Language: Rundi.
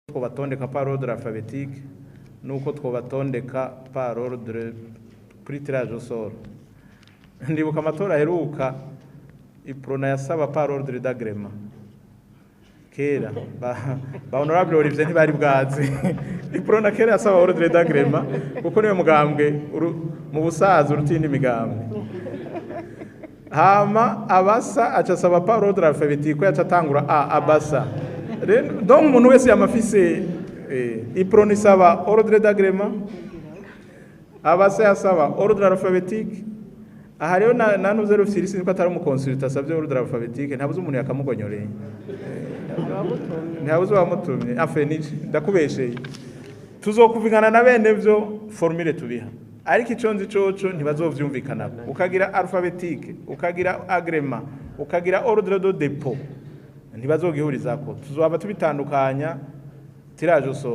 Twobatondeka par ordre alphabétique nuko twobatondeka par ordre kuri tirage au sort. Ndibuka amatora aheruka, Uprona yasaba par ordre d'agrément. Kera ba honorable Olivier ntibari bwazi. Uprona kera yasaba ordre d'agrément kuko niwe mugambwe mu busaza urutinda imigambwe. Hama abasa aca asaba par ordre alphabétique, ko yaca atangura a abasa. Rero donc umuntu wese yamafise Uprona isaba ordre d'agrément, abasa yasaba ordre alphabétique. Aha rero na nuze rufyiri, sinzi ko atari umu consultant asabye ordre alphabétique, ntabuze umuntu yakamugonyoreye, ntihabuze uwamutumye. Afe ni ndakubesheye, tuzokuvugana na bene vyo formule tubiha, ariko ico nzi coco ntibazovyumvikanako. Ukagira alphabétique, ukagira agrément, ukagira ordre de dépôt, ntibazogihurizako. Tuzohava tubitandukanya, tirage au sort.